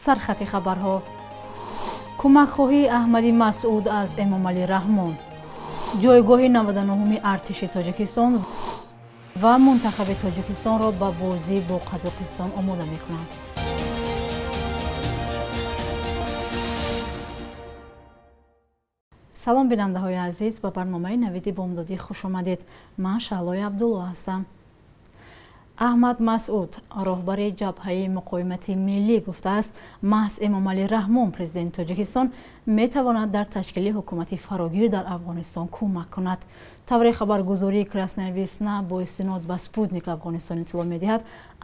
Сархати хабарҳо. Кӯмакхоҳии Аҳмади Масъуд аз Эмомалӣ Раҳмон, ҷойгоҳи 99-уми артиши Тоҷикистон ва мунтахаби Тоҷикистонро ба бозӣ бо Қазоқистон омода мекунанд. Салом, бинандаҳои азиз, ба барномаи Навиди бомдодӣ хуш омадед. Ман Шаҳлои Абдулло ҳастам. Аҳмад Масъуд, роҳбари ҷабҳаи муқовимати миллӣ, гуфтааст, маҳз Эмомалӣ Раҳмон, президенти Тоҷикистон, метавонад дар ташкили ҳукумати фарогир дар Афғонистон кӯмак кунад. Тавре хабаргузории Красная Весна бо истинод ба Спутник Афғонистон иттилоъ медиҳад,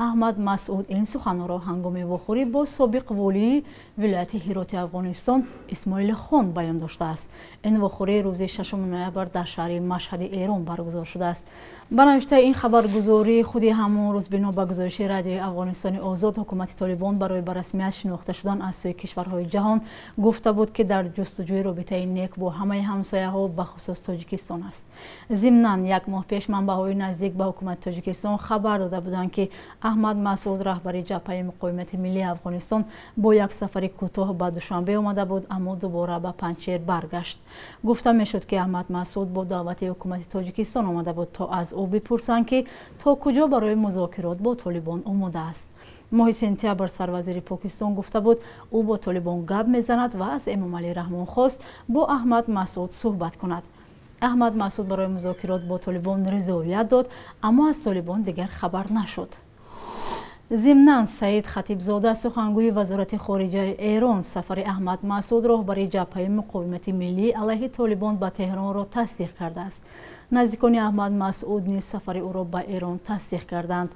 Аҳмад Масъуд ин суханҳоро ҳангоми вохӯрӣ бо собиқ волии вилояти Ҳироти Афғонистон Исмоили Хон баён доштааст. Ин вохӯрӣ рӯзи 6 ноябр дар шаҳри Машҳади Эрон баргузор шудааст. Ба навиштаи ин хабаргузорӣ, худи ҳамон рӯз бино ба гузориши радиои Афғонистони Озод, ҳукумати Толибон барои ба расмият шинохта шудан аз сӯи кишварҳои ҷаҳон гуфта буд, ки дар ҷустуҷӯи робитаи нек бо ҳамаи ҳамсояҳо, бахусус Тоҷикистон аст. Зимнан, як моҳ пеш манбаъҳои наздик ба ҳукумати Тоҷикистон хабар дода буданд, ки Аҳмад Масъуд, раҳбари ҷабҳаи муқовимати миллии Афғонистон, бо як сафари кӯтоҳ ба Душанбе омада буд, аммо дубора ба Панҷшер баргашт. Гуфта мешуд, ки Аҳмад Масъуд бо даъвати ҳукумати Тоҷикистон омада буд, то аз ӯ бипурсанд, ки то куҷо барои музокирот бо Толибон омода аст. Моҳи сентябр сарвазири Покистон гуфта буд, ӯ бо Толибон гап мезанад ва аз Эмомалӣ Раҳмон хост бо Аҳмад Масъуд суҳбат кунад. Аҳмад Масъуд барои музокирот бо Толибон ризоят дод, аммо аз Толибон дигар хабар нашуд. Зимнан, Саид Хатибзода, сухангӯи вазорати хориҷаи Эрон, сафари Аҳмад Масъуд, роҳбари ҷабҳаи муқовимати миллӣ алайҳи Толибон, ба Теҳронро тасдиқ кардааст. Наздикони Аҳмад Масъуд низ сафари ӯро ба Эрон тасдиқ карданд.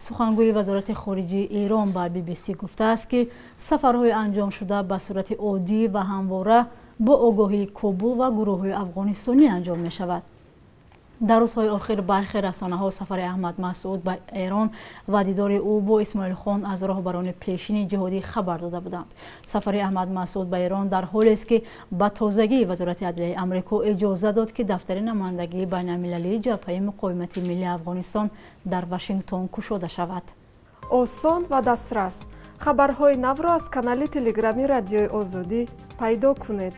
Сухангӯи вазорати хориҷии Эрон ба BBC гуфтааст, ки сафарҳои анҷомшуда ба сурати оддӣ ва ҳамвора бо огоҳии Кобул ва гурӯҳҳои афғонистонӣ анҷом мешавад. Дар рӯзҳои охир бархе расонаҳо сафари Аҳмад Масъуд ба Эрон ва дидори ӯ бо Исмоил Хон аз роҳбарони пешини ҷиҳодӣ хабар дода буданд. Сафари Аҳмад Масъуд ба Эрон дар ҳолест, ки ба тозагӣ вазорати адлияи Амрико иҷоза дод, ки дафтари намояндагии байналмилалии ҷабҳаи муқовимати миллии Афғонистон дар Вашингтон кушода шавад. Осон ва дастрас. Хабарҳои навро аз канали телеграми Радиои Озодӣ пайдо кунед.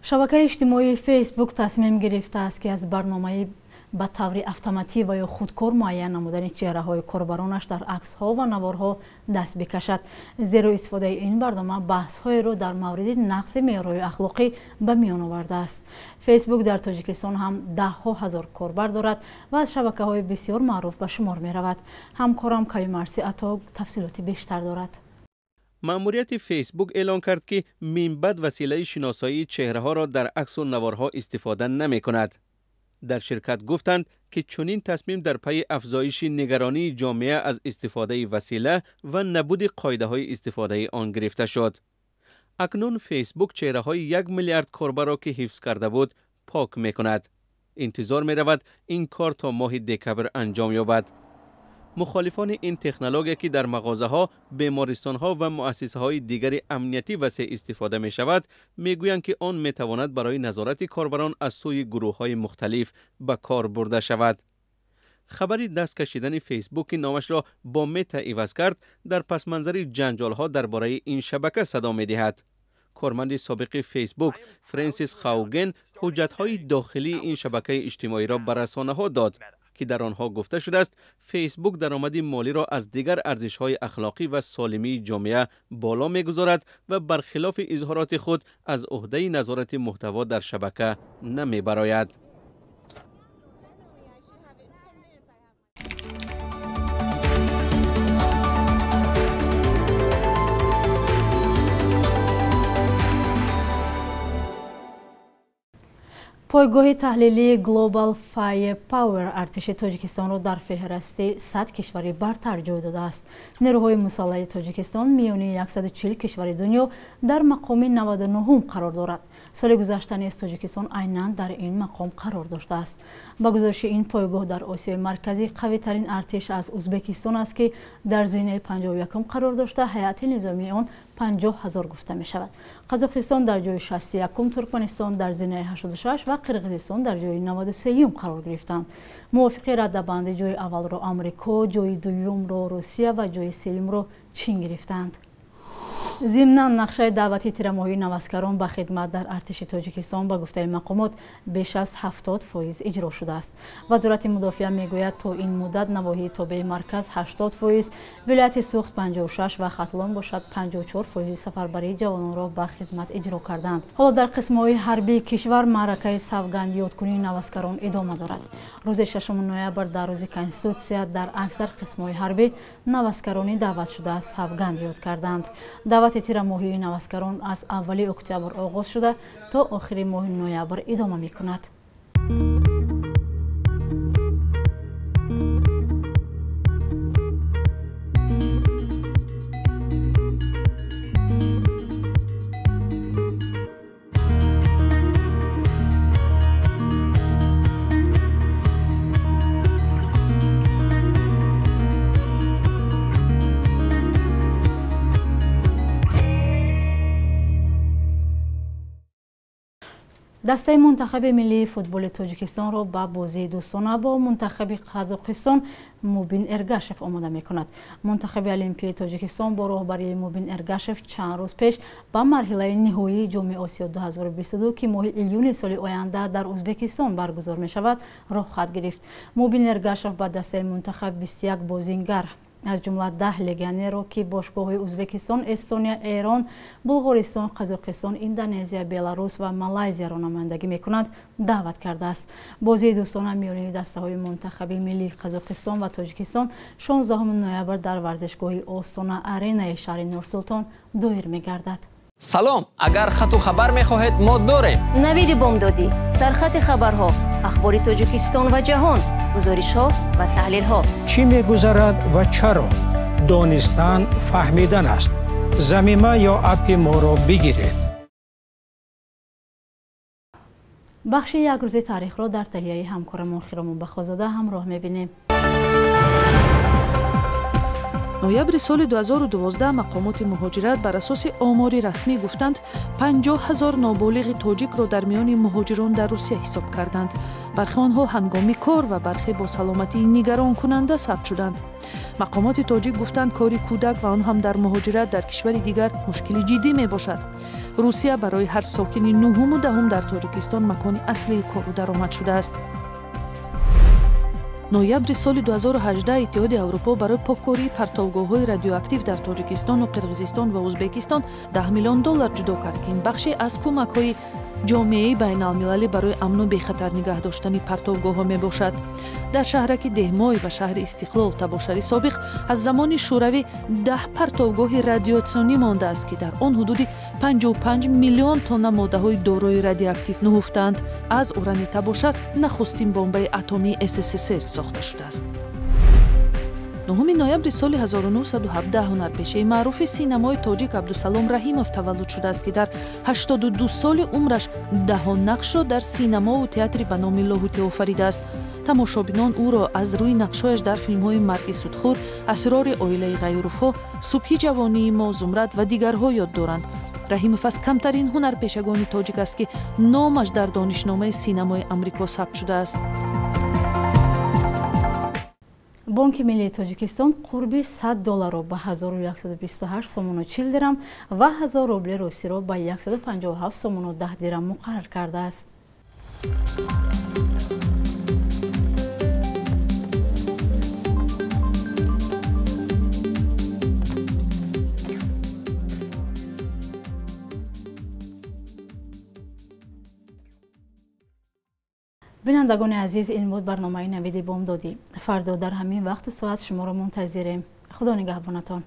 Шабакаи иҷтимоии Фейсбук тасмим гирифтааст, ки аз барномаи ба таври автоматӣ ва ё худкор муайян намудани чеҳраҳои корбаронаш дар аксҳо ва наворҳо даст бикашад, зеро истифодаи ин барнома баҳсҳоеро дар мавриди нақзи меъёрҳои ахлоқӣ ба миён овардааст. Фейсбук дар Тоҷикистон ҳам даҳҳо ҳазор корбар дорад ва аз шабакаҳои бисёр маъруф ба шумор меравад. Ҳамкорам Каюмарси Ато тафсилоти бештар дорад. Маъмурияти Фейсбук эълон кард, ки минбаъд василаи шиносоии чеҳраҳоро дар аксу наворҳо истифода намекунад. Дар ширкат гуфтанд, ки чунин тасмим дар пайи афзоиши нигаронии ҷомеа аз истифодаи васила ва набуди қоидаҳои истифодаи он гирифта шуд. Акнун Фейсбук чеҳраҳои 1 миллиард корбарро, ки ҳифз карда буд, пок мекунад. Интизор меравад, ин кор то моҳи декабр анҷом ёбад. Мухолифони ин технология, ки дар мағозаҳо, бемористонҳо ва муассисаҳои дигари амниятӣ васеъ истифода мешавад, мегӯянд, ки он метавонад барои назорати корбарон аз сӯи гурӯҳҳои мухталиф ба кор бурда шавад. Хабари даст кашидани Фейсбук, ки номашро бо Мета иваз кард, дар пасманзари ҷанҷолҳо дар бораи ин шабака садо медиҳад. Корманди собиқи Фейсбук Френсис Хауген ҳуҷҷатҳои дохилии ин шабакаи иҷтимоиро ба расонаҳо дод, ки дар онҳо гуфта шудааст, Фейсбук даромади молиро аз дигар арзишҳои ахлоқӣ ва солимии ҷомеа боло мегузорад ва бархилофи изҳороти худ аз ӯҳдаи назорати муҳтаво дар шабака намебарояд. Пойгоҳи таҳлилии Global Fire Power артиши Тоҷикистонро дар феҳристи 100 кишвари бартар ҷой додааст. Нерӯҳои мусаллаҳи Тоҷикистон миёни 140 кишвари дунё дар мақоми 99-ум қарор дорад. Соли гузашта низ Тоҷикистон айнан дар ин мақом қарор доштааст. Ба гузориши ин пойгоҳ дар Осиёи Марказӣ қавитарин артиш аз Узбекистон аст, ки дар зинаи 51 қарор дошта, ҳайати низомии он 50 ҳазор гуфта мешавад. Қазоқистон дар ҷои 61, Туркманистон дар зинаи 86 ва Қирғизистон дар ҷои 93 қарор гирифтанд. Мувофиқи раддабандӣ ҷои аввалро Амрико, ҷои дуюмро Русия ва ҷои сеюмро Чин гирифтанд. Зимнан нақшаи даъвати тирамоҳии наваскарон ба хидмат дар артиши Тоҷикистон ба гуфтаи мақомот беш аз 70% иҷро шудааст. Вазорати мудофиа мегӯяд, то ин муддат навоҳии тобеи марказ 80%, вилояти Суғд 56 ва Хатлон бошад 54% сафарбарии ҷавононро ба хизмат иҷро карданд. Ҳоло дар қисмҳои ҳарбии кишвар маъракаи савганд ёдкунии наваскарон идома дорад. Рӯзи 6 ноябр дар рӯзи Конститутсия дар аксар қисмҳои ҳарбӣ наваскарони даъватшуда савганд ёд карданд. Даъвати тирамоҳии наваскарон аз аввали октябр оғоз шуда то охири моҳи ноябр идома мекунад. Дастаи мунтахаби миллии футболи Тоҷикистонро ба бозии дӯстона бо мунтахаби Қазоқистон Мубин Эргашев омода мекунад. Мунтахаби Олимпияи Тоҷикистон бо роҳбарии Мубин Эргашев чанд рӯз пеш ба марҳилаи ниҳоии Ҷоми Осиё 2022, ки моҳи июни соли оянда дар Узбекистон баргузор мешавад, роҳхат гирифт. Мубин Эргашев ба дастаи мунтахаб 21 бозингар, аз ҷумла 10 легионерро, ки бошгоҳҳои Узбекистон, Эстония, Эрон, Булғористон, Қазоқистон, Индонезия, Беларус ва Малайзияро намояндагӣ мекунанд, даъват кардааст. Бозии дӯстона миёни дастаҳои мунтахаби миллии Қазоқистон ва Тоҷикистон 16 ноябр дар варзишгоҳи Остона Аренаи шаҳри Нурсултон доир мегардад. Салом, агар хату хабар мехоҳед, мо дорем. Навиди бомдодӣ, сархати хабарҳо, ахбори Тоҷикистон ва ҷаҳон, гузоришҳо ва таҳлилҳо. Чӣ мегузарад ва чаро? Донистан фаҳмидан аст. Замима ё аппи моро бигиред. Бахши як рӯзи таърихро дар таҳияи ҳамкорамон Хиромон Бахозода ҳамроҳ мебинем. Ноябри соли 2012 мақомоти муҳоҷират бар асоси омори расмӣ гуфтанд, 50 ҳазор ноболиғи тоҷикро дар миёни муҳоҷирон дар Русия ҳисоб карданд. Бархе онҳо ҳангоми кор ва бархе бо саломатии нигаронкунанда сабт шуданд. Мақомоти тоҷик гуфтанд, кори кӯдак ва он ҳам дар муҳоҷират дар кишвари дигар мушкили ҷиддӣ мебошад. Русия барои ҳар сокини нуҳуму даҳум дар Тоҷикистон макони аслии кору даромад шудааст. Ноябри соли 2018 Иттиҳоди Аврупо барои поккории партовгоҳҳои радиоактив дар Тоҷикистону Қирғизистон ва Узбекистон 10 миллион доллар ҷудо кард, ки ин бахше аз кӯмакҳои ҷомеаи байналмилалӣ барои амну бехатар нигаҳ доштани партовгоҳҳо мебошад. Дар шаҳраки Деҳмой ва шаҳри Истиқлол табошари собиқ аз замони Шӯравӣ 10 партовгоҳи радиатсионӣ мондааст, ки дар он ҳудуди 55 миллион тонна моддаҳои дорои радиоактив нуҳуфтаанд. Аз урани табошар нахустин бомбаи атомии СССР сохта шудааст. 9 ноябри соли 1917 ҳунарпешаи маъруфи синамои тоҷик Абдусалом Раҳимов таваллуд шудааст, ки дар 82 соли умраш даҳо нақшро дар синамову театри ба номи Лоҳутӣ офаридааст. Тамошобинон ӯро аз рӯи нақшҳояш дар филмҳои Марги судхӯр, Асрори оилаи Ғайюровҳо, Субҳи ҷавонии мо, Зумрад ва дигарҳо ёд доранд. Раҳимов аз камтарин ҳунарпешагони тоҷик аст, ки номаш дар донишномаи синамои Амрико сабт шудааст. Бонки миллии Тоҷикистон қурби 100 долларро ба 1128 сомону 40 дирам ва 1000 рубли русиро ба 157 сомону 10 дирам муқаррар кардааст. Бинандагони азиз, ин буд барномаи Навиди бомдодӣ. Фардо дар ҳамин вақту соат шуморо мунтазирем. Худо нигаҳбонатон.